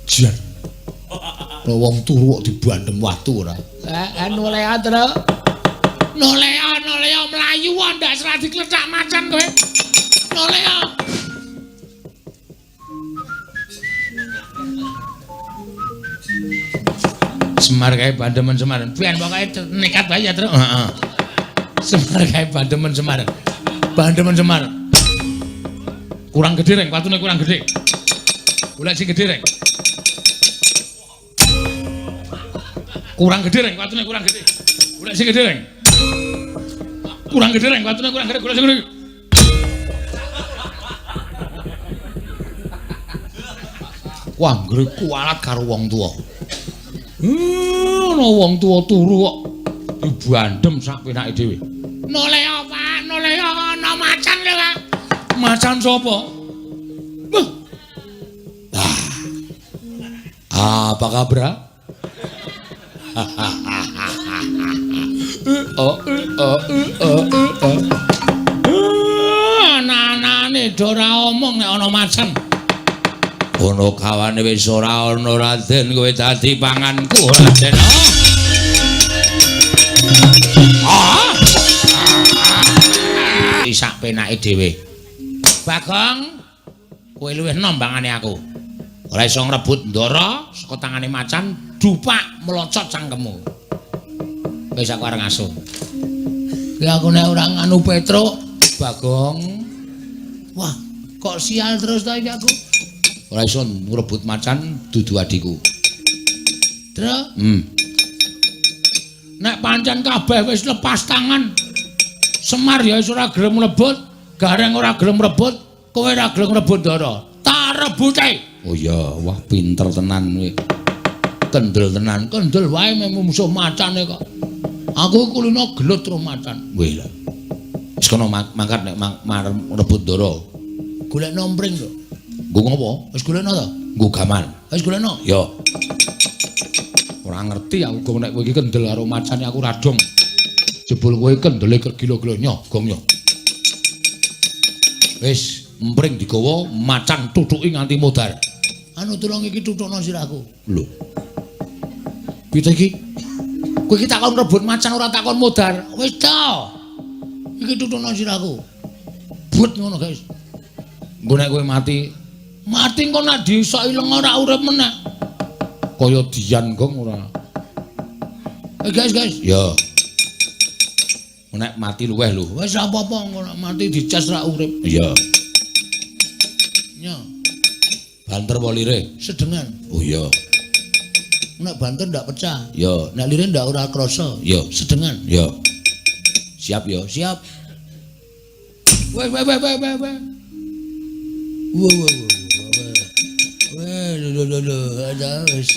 Jan. Wong turu kok dibandhem watu ora. Nolea, Tru. Nolea, nolea mlayu ndak serah diklethak macan kowe. Nolea. Semar kae bandemen Semar. Ben pokoke nekat wae ya, Tru. Heeh. Semar kae bandemen Semar. Bandemen Semar. Kurang gede reng, watune kurang gede. Golek sing gede reng. Kurang gede reng, watune kurang gede. Golek sing gede reng. Kurang gede reng, watune kurang gede, golek sing gede. Wah, anggere kualat karo wong tuwa. Ana wong tuwa turu kok dibandhem sak penake dhewe. Nolea, Pak, nolea ana macan lho, Pak. Macan sapa? Wah. Ah. Apa kabar? Anak-anake do ora omong nek ana macan. Ono kawane wis ora ana Raden, kowe dadi panganku Raden. Ah. Sak penake dhewe. Bagong, kowe luwih enom bangane aku. Ora iso ngrebut ndara saka tangane macan, dupak melocot cangkemmu. Wis aku arep ngasuh. Ki aku nek ora nganu Petruk, Bagong. Wah, kok sial terus ta iki aku. Ora iso ngrebut macan dudu adhiku. Tru? Nek pancen kabeh wis lepas tangan. Semar ya wis ora gelem mlebut, Gareng ora gelem mlebut, kowe ora gelem mlebut ndara. Tak rebute. Oh iya, wah pinter tenan kowe. Kendel tenan, kendel wae mung musuh macane kok. Aku kulino gelut terus macan. Wih lah. Wis kono mangkat nek rebut ndara. Golekno mpring lho. Nggo ngopo? Wis golekno to? Nggo gaman. Wis golekno? Ya. Ora ngerti aku gong nek kowe iki kendel karo macane aku ra dong. Jebul kowe kendele kegila-gila nyoh gong nyoh. Wis mpring digawa macan tutuki nganti modar. Anu tulung iki tutukno sirahku. Lho. Piye iki? Kowe iki takon rebut macan ora takon modar. Wis ta. Iki tutukno sirahku. But ngono, guys. Engko nek kowe mati, mati engko nek disoki lenga ora urip meneh. Kaya dian gong ora. Guys, guys. Ya. Nek mati luweh lho. Wis ora apa-apa engko nek mati dicas ra urip. Iya. Nya. Banter apa lire? Sedengan. Oh iya. Nek banter ndak pecah. Ya. Nek lire ndak ora krasa. Ya. Sedengan. Ya. Siap ya? Siap. Weh weh weh weh weh weh. Wah wah wah. Weh lho lho lho, ada wis.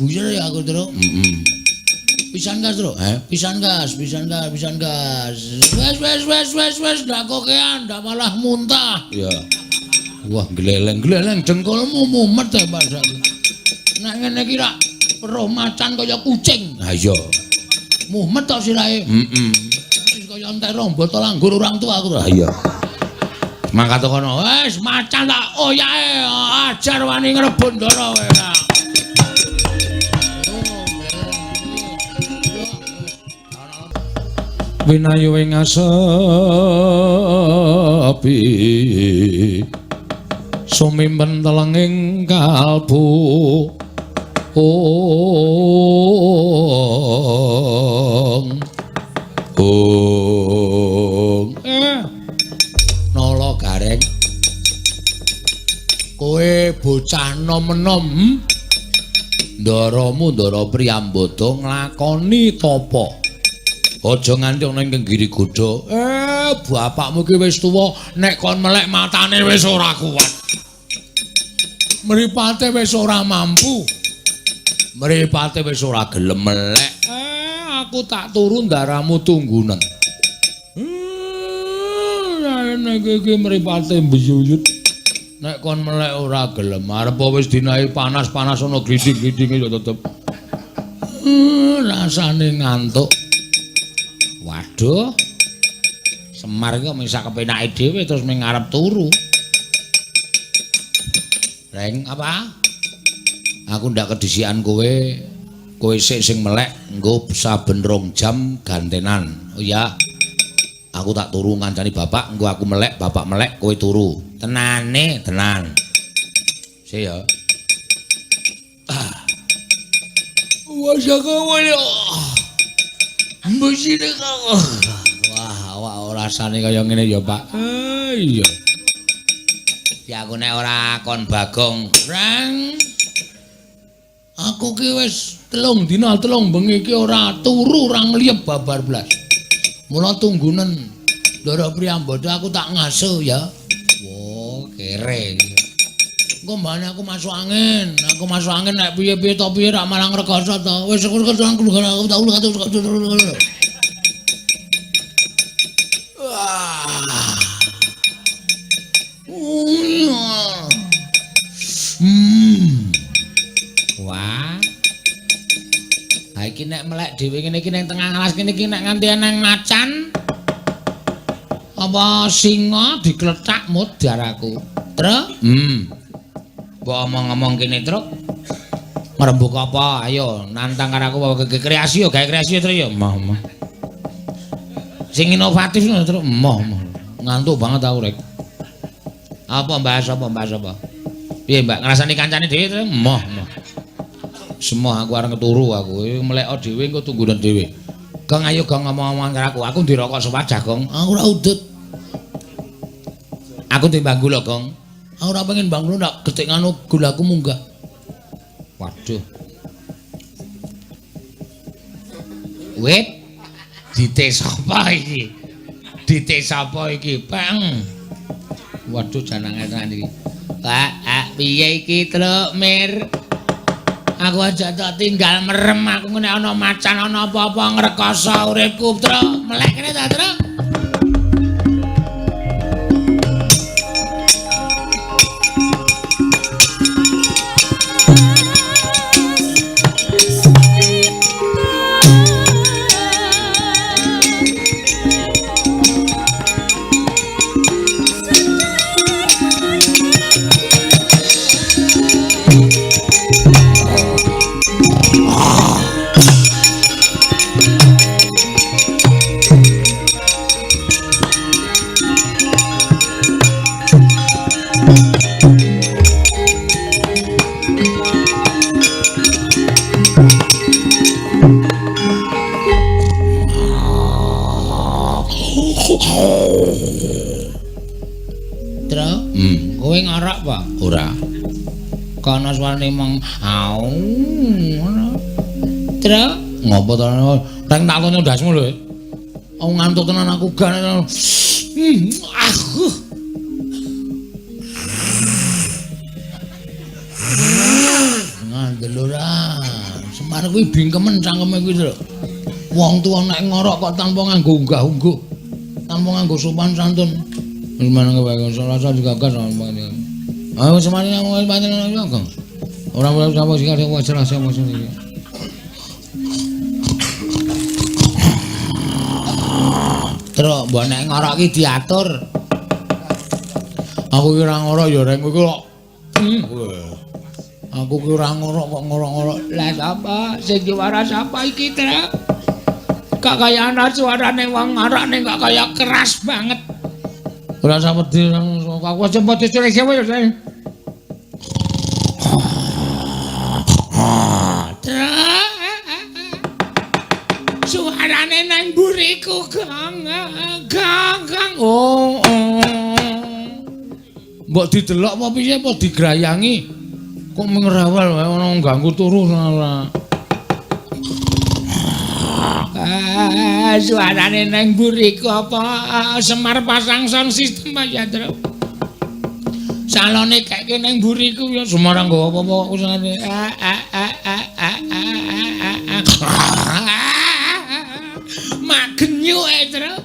Buyer ya aku, Truk. Heeh. Pisan gas, Truk. Heh, pisan gas, pisan gas, pisan gas. Wes wes wes wes wes ndak kokean, ndak malah muntah. Ya. Wah, gleleng-gleleng dengkulmu mumet ya, Pak. Nek ngene iki rak weruh macan kaya kucing. Ha iya. Mumet tok sirahe. Heeh. Wis kaya entek rong botol anggur orang tua aku. Ha iya. Mangkat kono. Wis macan tak oyake ajar wani ngrebut ndara kowe ora. Winayu ing asepi sumimpen telenging kalbu ong ong. Nala Gareng, kowe bocah nom-nom, ndaramu ndara Priyambada nglakoni tapa. Aja nganti ana ing Giri Godha. Bapakmu ki wis tuwa, nek kon melek matane wis ora kuat. Mripate wis ora mampu. Mripate wis ora gelem melek. Aku tak turu ndaramu tunggunen. Nek iki mripate mbiyuyut. Nek kon melek ora gelem, arep wis dinae panas-panas ana gliding-glidinge ya tetep. Rasane ngantuk. Waduh. Semar iki kok mung sak kepenake dhewe terus mung arep turu. Reng apa? Aku ndak kedisikan kowe, kowe sik sing melek engko saben 2 jam gantenan. Oh iya. Aku tak turu ngancani bapak, engko aku melek, bapak melek, kowe turu. Tenane, tenan. Sik ya. Ah. Wah, awak rasane kaya ngene ya, Pak. Iya. Ya aku nek ora kon Bagong, Reng. Aku ki wis 3 dina 3 bengi iki ora turu, ora ngliyep babar blas. Mula tunggunen Ndara Priyambada aku tak ngaso ya. Wah, kere. Engko mbane aku masuk angin. Aku masuk angin nek piye-piye to piye rak malah ngrekoso to. Wis aku tak. Wah. Ha iki nek melek dhewe ngene iki ning tengah alas kene iki nek nganti eneng macan apa singa diklethak modar aku. Truk. Mbok omong-omong kene, Truk. Ngrembug apa? Ayo nantang karo aku apa kreasi yo, gawe kreasi yo, Truk yo. Moh, moh. Sing inovatif ngono, Truk. Moh, moh. Ngantuk banget aku, Rek. Apa bahas apa, bahas apa? Piye, Mbak? Ngrasani kancane dhewe, Truk? Moh, moh. Semua aku arep turu aku. Meleko dhewe engko tunggunen dhewe. Gong ayo gong ngomong-ngomong karo aku. Aku ndirokok sewajah, Gong. Aku ora udut. Aku timbang gula, Gong. Aku ora pengen bang nak getik nganu gulaku munggah. Waduh. Wit dite sapa iki? Dite sapa iki? Bang. Waduh janange tenan iki. Pak, piye iki, Truk Mir? Aku aja tak tinggal merem aku nek ana macan ana apa-apa ngrekoso uripku, Truk. Melek kene ta, Truk? Kowe ngorok apa? Ora. Kono suarane mong au ngono. Truk, ngopo to? Reng tak tono ndasmu lho. Aku ngantuk tenan aku gak. Ngandel ora. Semar kuwi bingkemen cangkeme kuwi lho. Wong tuwa nek ngorok kok tanpa nganggo unggah-ungguh. Tanpa nganggo sopan santun. Gimana ngebayang rasa digagas sama ini. Ayo semari ngomong pancen ngono. Ora ora sapa sing arep wajar sama sing iki. Truk mbok nek ngorok iki diatur. Aku ki ora ngorok ya reng kowe kok. Aku ki ora ngorok kok ngorok-ngorok. Lah sapa sing diwara sapa iki, Truk? Kok kaya ana suarane wong ngorok ning kok kaya keras banget. Ora usah wedi, aku aja mbok diculik dhewe ya. Suarane nang mburiku, Gong. Gong, Gong. Oh. Mbok didelok apa piye apa digrayangi? Kok mengerawal wae ono ganggu turu ora. Suarane nang mburiku apa Semar pasang sound system ya, Truk. Salone keke nang mburiku ya Semar nggo apa-apa usahane. Mak genyuk e, Truk.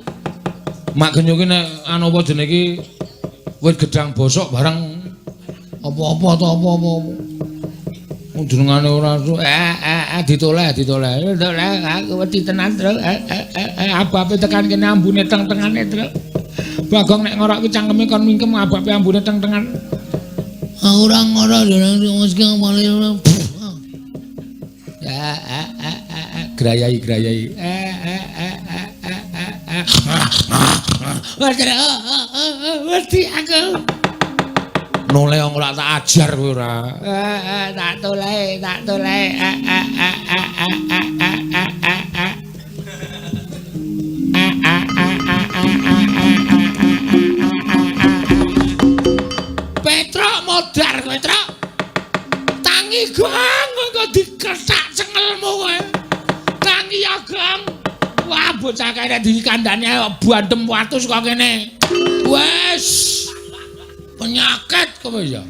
Mak genyuk ki nek anu apa jenenge iki wit gedang bosok barang apa-apa to apa-apa. Jenengane ora ditoleh ditoleh. Ditoleh aku wedi tenan, Truk. Ababe tekan kene ambune teng-tengane, Truk. Bagong nek ngorok ki cangkeme kon mingkem ababe ambune teng-tengan. Ora ngorok wis paling. Grayai grayai. Wedi aku. Noleh ora tak ajar kowe ora. Tak toleh, tak toleh. Petruk modar kowe, Truk. Tangi Gong, kok dikesak cengelmu kowe. Tangi ya, Gong. Wah, bocah kene dikandani bandem watu saka kene. Wes. Penyakit kowe ya.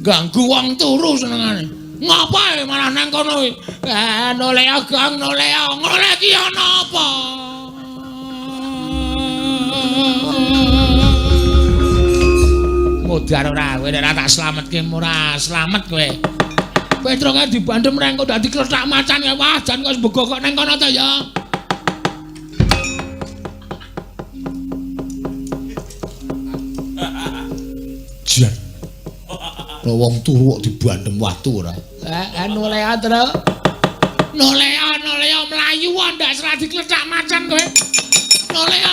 Ganggu wong turu senengane. Ngapa malah nang kono kuwi? Noleh Gong, noleh. Noleh iki ana apa? Modar ora, kowe nek ora tak slametke ora slamet kowe. Petruk kae dibandem reng kok dadi klethak macan ya. Wah, jan kok begokok nang kono ta ya. Jan. Wong turu kok dibandem watu ora. Noleh Truk. Noleh, noleh mlayu ndak serah diklethak macan kowe. Noleh.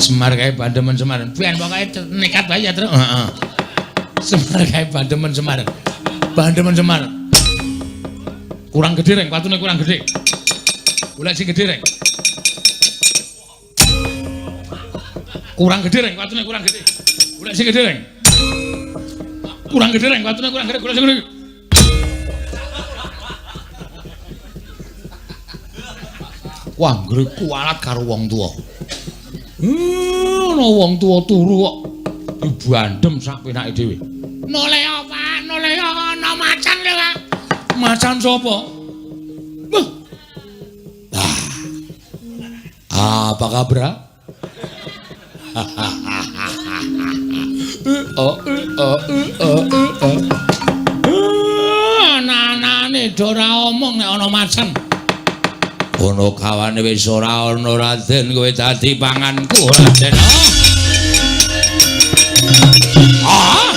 Semar kae bandemen Semar. Ben pokoke nekat wae ya, Truk. Heeh. Semar kae bandemen Semar. Bandemen Semar. Kurang gede reng, watune kurang gede. Golek sing gede reng. Kurang gede reng, watune kurang gede. Golek sing gede reng. Kurang gede reng, watune kurang gede, golek sing gede. Wah, nggre kualat karo wong tuwa. Ana wong tuwa turu kok dibandem sak penake dhewe. Noleh Pak, noleh ana macan lho, Pak. Macan sapa? Wah. Ah. Apa kabar? Anane do ora omong nek ana macan. Ono kawane wis ora ana Raden, kowe dadi panganku Raden. Ah.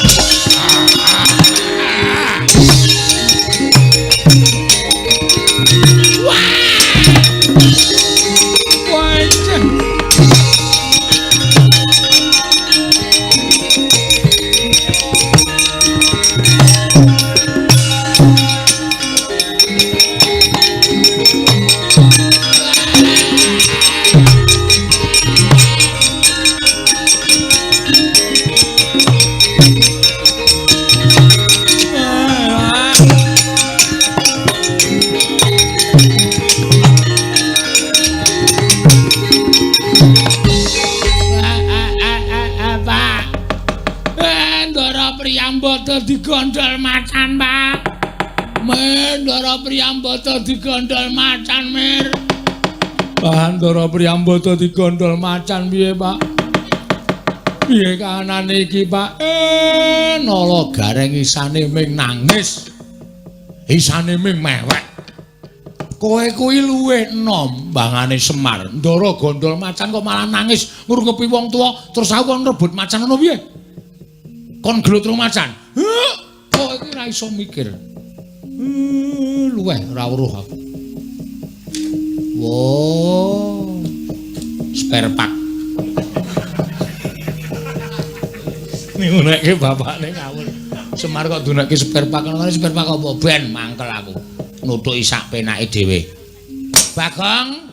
Digondol macan, Pak. Ndara Priyambada digondol macan, Mir. Pak, Ndara Priyambada digondol macan piye, Pak? Piye kahanane iki, Pak? Nala Gareng isane ming nangis. Isane ming mewek. Kowe kuwi luwih enom bangane Semar. Ndara gondol macan kok malah nangis ngrungepi wong tuwa, terus aku kon rebut macan ngono piye? Kon gelut ro macan. Kowe iki ora iso mikir. Luweh ora weruh aku. Wo. Spare part. Ngonekke bapakne ngawur. Semar kok dunekke spare part ngono, spare part apa ben mangkel aku. Nutuki sak penake dhewe. Bagong,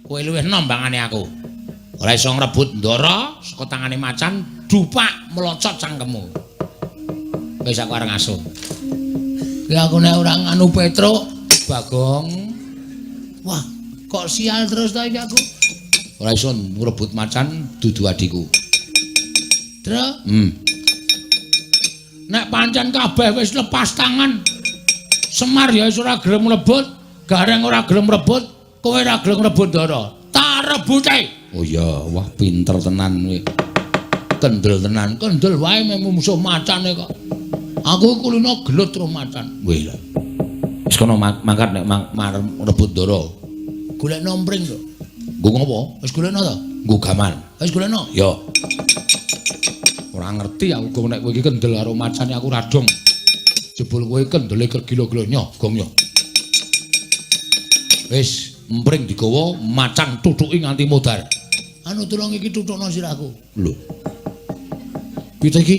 kowe luwih enom bangane aku. Ora iso ngrebut ndara saka tangane macan, dupak melocot cangkemmu. Wis aku arep ngasuh. Ya aku nek ora nganu Petruk, Bagong. Wah, kok sial terus ta iki aku. Ora iso ngrebut macan dudu adikku. Truk. Nek pancen kabeh wis lepas tangan. Semar ya wis ora gelem mlebut, Gareng ora gelem mlebut, kowe ora gelem mlebut ndara. Tak rebute. Oh iya, wah pinter tenan kowe. Kendel tenan, kendel wae mung musuh macane kok. Aku kulino gelut karo macan. Wih lho. Wis kono mangkat nek rebut ndara. Golekno mpring to. Nggo ngopo? Wis golekno to? Nggo gaman. Wis golekno? Ya. Ora ngerti aku gong nek kowe iki kendel karo macane aku ora dong. Jebul kowe kendele kegila-gila nyoh gong nyoh. Wis empring digawa macan tutuki nganti modar. Anu tulung iki tutukno sirahku. Lho. Piye iki?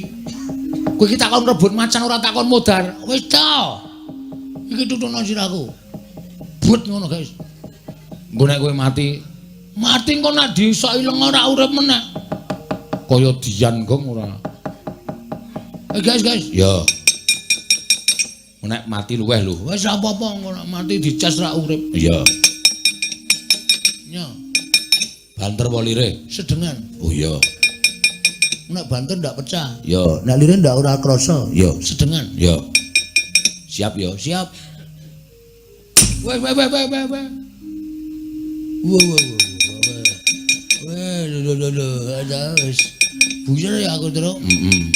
Kowe iki takon rebut macan ora takon modar. Wis ta. Iki tutukno sirahku. But ngono, guys. Engko nek kowe mati, mati engko nek disoki lenga ora urip meneh. Kaya dian gong ora. Guys, guys. Ya. Nek mati luweh lho. Wis ora apa-apa engko nek mati dicas ra urip. Iya. Nya. Banter apa lire? Sedengan. Oh iya. Nek banter ndak pecah. Ya. Nek lire ndak ora krasa. Ya. Sedengan. Ya. Siap ya, siap. Weh weh weh weh weh weh. Wah wah wah. Weh lho lho lho, ada wis. Buyer ya aku, Truk. Heeh.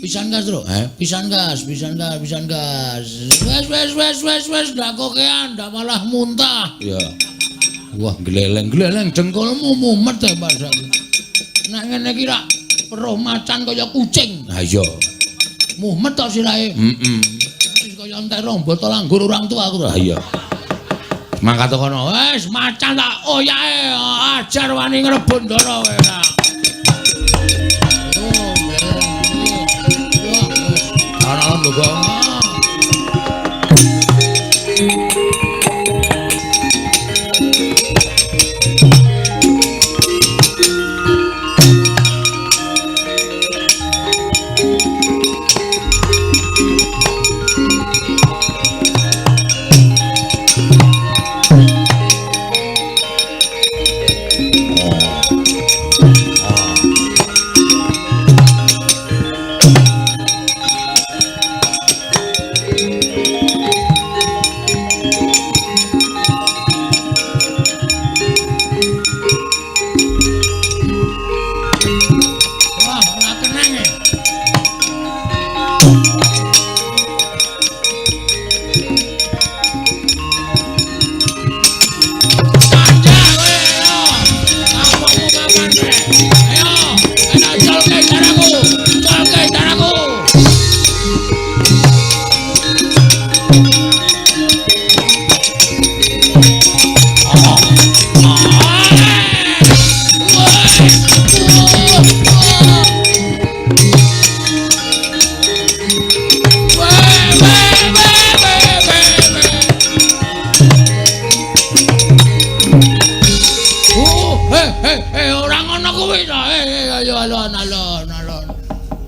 Pisan gas, Truk. Heh, pisan gas, pisan gas, pisan gas. Wes wes wes wes wes ndak kokean, ndak malah muntah. Iya. Wah, gleleng-gleleng dengkulmu mumet ta, Pak. Nek ngene iki rak weruh macan kaya kucing. Ha iya. Mumet tok sirahe. Heeh. Wis kaya entek rong botol anggur orang tua aku. Ha iya. Mangkat kono. Wes macan tak oyake ajar wani ngrebut ndara kowe ora. Alon-alon lho, Gong.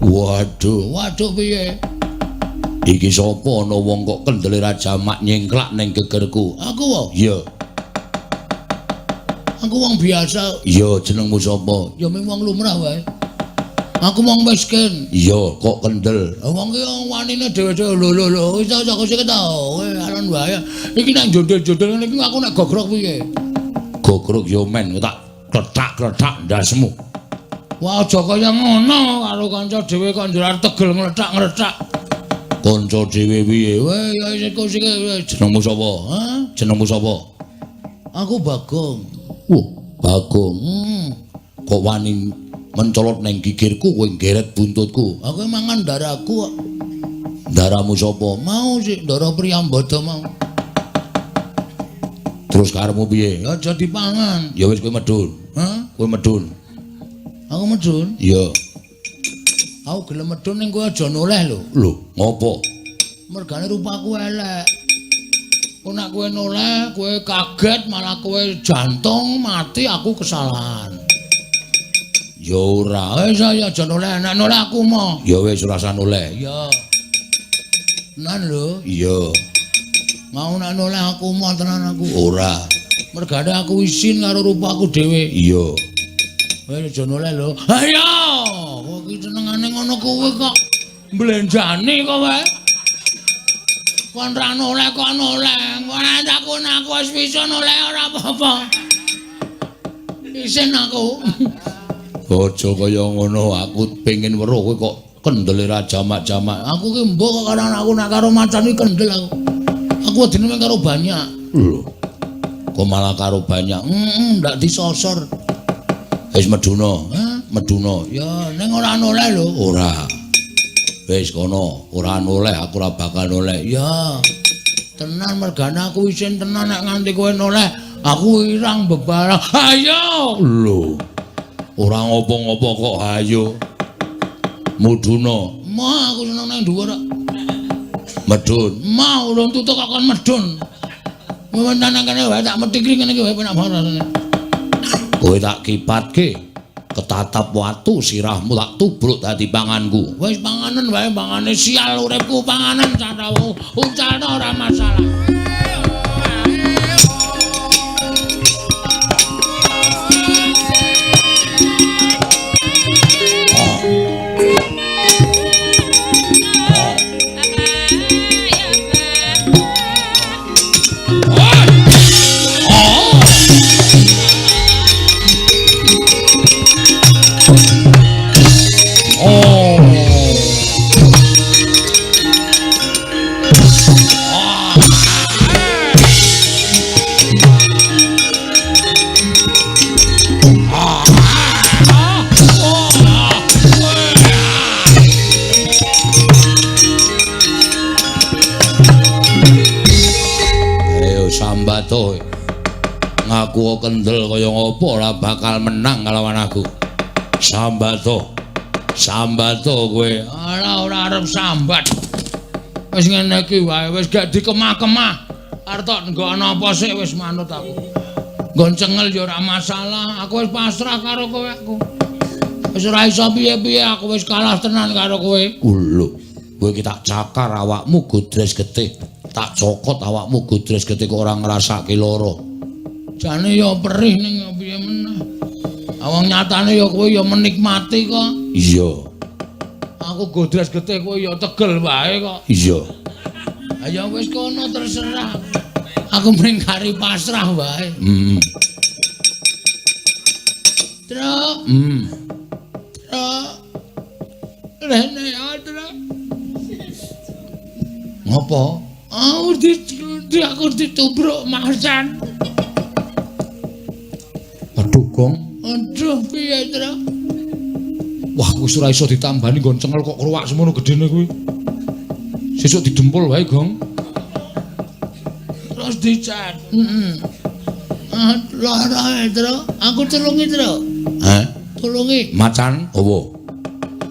Waduh, waduh piye? Iki sapa ana wong kok kendele rajamak nyengklak ning gegerku? Aku wae. Iya. Aku wong biasa. Iya, jenengmu sapa? Ya mung wong lumrah wae. Aku wong miskin. Iya, kok kendel. Wong ki wanine dhewe-dhewe lho lho lho. Wis ta kok sik ta. Kowe alon wae. Iki nek jondol-jondol ngene iki aku nek gogrok piye? Gogrok yo men tak klethak-klethak ndasmu. Wah, aja kaya ngono karo kanca dhewe kok njurar tegel ngletak-ngletak. Kanca dhewe piye? Weh, ya sik sik jenengmu sapa? Hah? Jenengmu sapa? Aku Bagong. Wah, Bagong. Kok wani mencolot neng gigirku kowe geret buntutku. Aku mangan daraku kok. Daramu sapa? Mau sik ndara Priyambada mau. Terus karepmu piye? Aja dipangan. Ya wis kowe medhun. Hah? Kowe medhun. Aku medhun? Iya. Aku gelem medhun ning kowe aja noleh lho. Lho, ngopo? Mergane rupaku elek. Kok nek kowe noleh, kowe kaget malah kowe jantung mati aku kesalahan. Ya ora. Wis ayo aja noleh, nek noleh aku mo. Ya wis ora usah noleh. Iya. Tenan lho. Iya. Mau nek noleh aku mo tenan aku. Ora. Mergane aku isin karo rupaku dhewe. Iya. Wis aja noleh lho. Ayo, kowe iki senengane ngono kuwi kok mblenjani kowe. Kon ra noleh kok noleh. Ora takon aku wis bisa noleh ora apa-apa. Isin aku. Aja kaya ngono, aku pengin weruh kowe kok kendele ra jamak-jamak. Aku ki mbok kok karo anakku nek karo macan iki kendel aku. Aku wedine mung karo banyak. Lho. Kok malah karo banyak? Heeh, ndak disosor. Wis meduna. Hah? Macan meduna. Ya ning ora noleh lho. Ora. Wis kono, ora noleh, aku ora bakal noleh. Ya. Tenan mergane aku isin tenan nek nganti kowe noleh, aku irang bebarang. Ayo. Lho. Ora ngopo-ngopo kok ayo. Muduna. Mah aku seneng nang dhuwur kok. Medun. Mah urung tutuk kok kon medun. Wewentan nang kene wae tak metikri ngene iki wae penak banget rasane. Kowe tak kipatke ketatap watu sirahmu tak tubruk dadi panganku. Wis panganen wae pangane sial uripku panganen catawu uncalno ora masalah. Ngaku kendel kaya ngopo ora bakal menang kalawan aku. Sambato. Sambato kowe. Ora ora arep sambat. Wis ngene iki wae wis gak dikemah-kemah. Arep tok nggo ana apa sik wis manut aku. Nggon cengel ya ora masalah, aku wis pasrah karo kowe aku. Wis ora iso piye-piye aku wis kalah tenan karo kowe. Lho, kowe iki tak cakar awakmu godres getih. Tak cokot awakmu godres getih kok ora ngrasake lara. Jane ya perih ning piye meneh. Awang nyatane ya kowe ya menikmati kok. Iya. Aku godres getih kowe ya tegel wae kok. Iya. Ya wis kono terserah. Aku mring kari pasrah wae. Heeh. Truk. Truk. Rene ya, Truk. Ngopo? Aku aku ditubruk macan. Aduh, Gong. Aduh, piye, Truk? Wah, wis ora iso ditambani nggon cengel kok kruwak semono gedene kuwi. Sesuk didempul wae, Gong. Terus dicat. Heeh. Lara, Truk. Aku tulungi, Truk. Hah? Tulungi. Macan opo?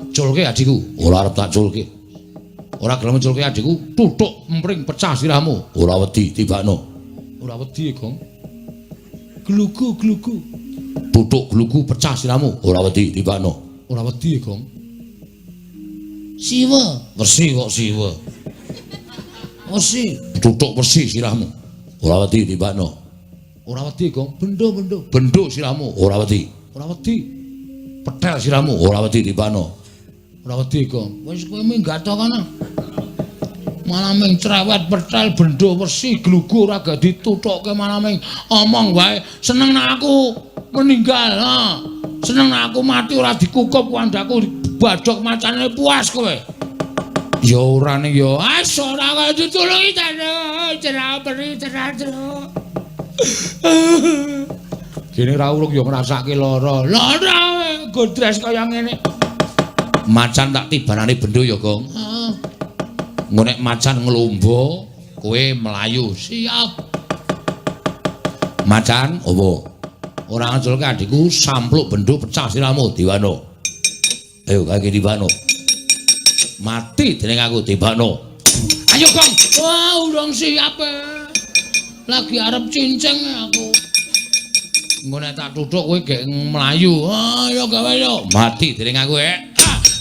Culke adikku. Ora arep tak culke. Ora gelem culke adikku, tutuk empring pecah sirahmu. Ora wedi tibakno. Ora wedi, Gong. Glugu glugu. Tutuk glugu pecah sirahmu. Ora wedi tibakno. Ora wedi, Gong. Siwa. Wersi kok siwa. Wersi. Tutuk wersi sirahmu. Ora wedi tibakno. Ora wedi, Gong. Bendo bendo. Bendo sirahmu. Ora wedi. Ora wedi. Petel sirahmu. Ora wedi tibakno. Ora wedi, Gong. Wis kowe minggat to kono. Malah ming cerewet petel bendo wersi glugu ora gak ditutukke malah ming omong wae. Seneng nek aku meninggal, ha. Seneng nek aku mati ora dikukup kandhaku badhok macane puas kowe. Ya ora ning ya. Ah ora kok ditulungi ta. Cerah peri cerah. Gene ra urung ya ngrasake lara. Lara godres kaya ngene. Macan tak tibanane bendo ya, Gong. Heeh. Engko nek macan nglombo, kowe mlayu. Siap. Macan opo? Ora ngeculke adikku sampluk bendo pecah sirahmu diwano. Ayo kaki diwano. Mati dening aku dibakno. Ayo, Gong. Wah, urung siap. Lagi arep cincing aku. Engko nek tak tuthuk kowe gek mlayu. Ayo gawe yo. Mati dening aku,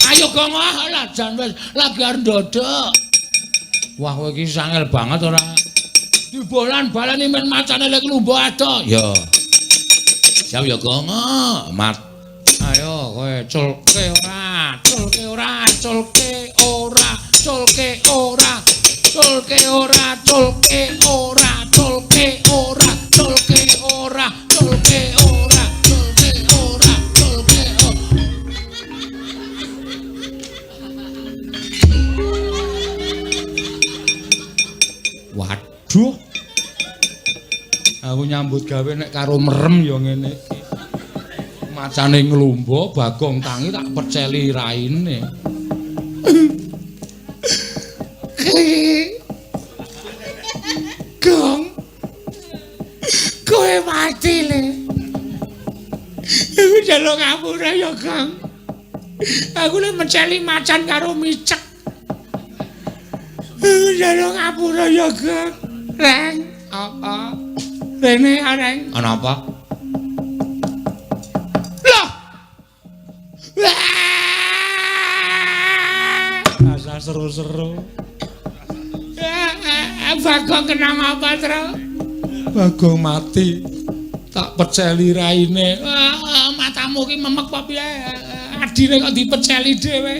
Ayo, Gong. Ah, lah jan wis lagi arep ndodok. Wah, kowe iki sangel banget ora. Dibolan-baleni men macane lek lumbo ado. Ya. Siap ya, Gong. Mat. Ayo kowe culke ora, culke ora, culke ora, culke ora, culke ora, culke ora, culke ora, culke ora, culke ora, culke ora, culke ora. Waduh. Aku nyambut gawe nek karo merem ya ngene iki. Macane nglumba Bagong tangi tak peceli raine. Gong. Kowe mati le. Aku njaluk ngapura ya, Gong. Aku le meceli macan karo micek. Aku njaluk ngapura ya, Gong. Reng, apa? Rene, Reng. Ana apa? Loh. Asa seru-seru. Bagong kena apa, Tru? Bagong mati. Tak peceli raine. Matamu ki memek apa piye? Adine kok dipeceli dhewe.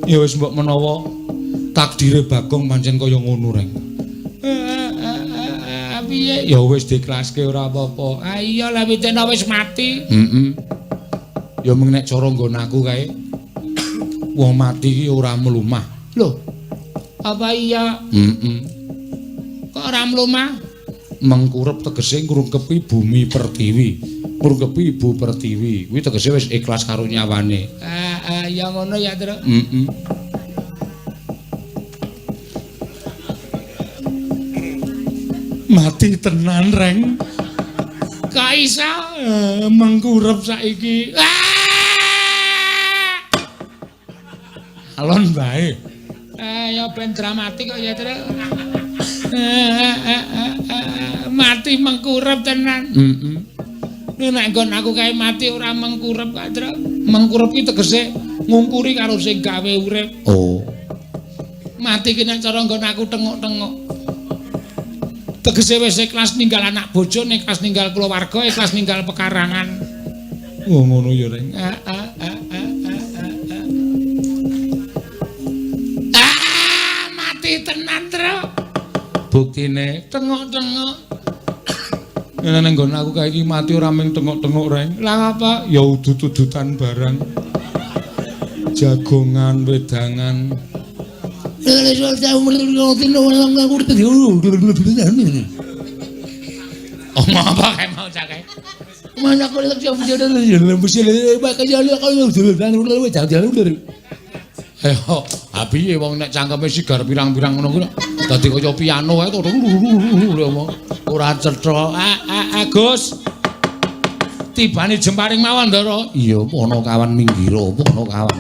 Ya wis mbok menawa takdire Bagong pancen kaya ngono, Reng. Piye? Ya wis diiklaske ora apa-apa. Ah iya lah witena wis mati. Heeh. Ya mung nek cara nggon aku kae wong mati ki ora mlumah. Lho. Apa iya? Heeh. Kok ora mlumah? Mengkurep tegese ngrungkepi bumi pertiwi. Ngrungkepi ibu pertiwi. Kuwi tegese wis ikhlas karo nyawane. Ah ya ngono ya, Tru. Heeh. Mati tenan, Reng. Kok iso? Mengkurep saiki. Alon bae. Ya ben dramatik kok ya, Tru. Mati mengkurep tenan. Heeh. Nek nggon aku kae mati ora mengkurep kok, Tru. Mengkurep ki tegese ngungkuri karo sing gawe urip. Oh. Mati ki nek cara nggon aku tenguk-tenguk. Tegese wis ikhlas ninggal anak bojo, ikhlas ninggal keluarga, ikhlas ninggal pekarangan. Oh ngono ya, Reng. Mati tenan, Tru. Buktine tengok-tengok. Nek nang nggon aku kae iki mati ora mung tengok-tengok, Reng. Lah apa? Ya udut-udutan barang. Jagongan, wedangan. Omong apa kae mau cak kae? Ayo, piye wong nek cangkeme sigar pirang-pirang ngono kuwi dadi kaya piano kae to. Ora cetha. Gus. Tibane jemparing mawon, Ndara. Iya, ana kawan minggiro, ana kawan.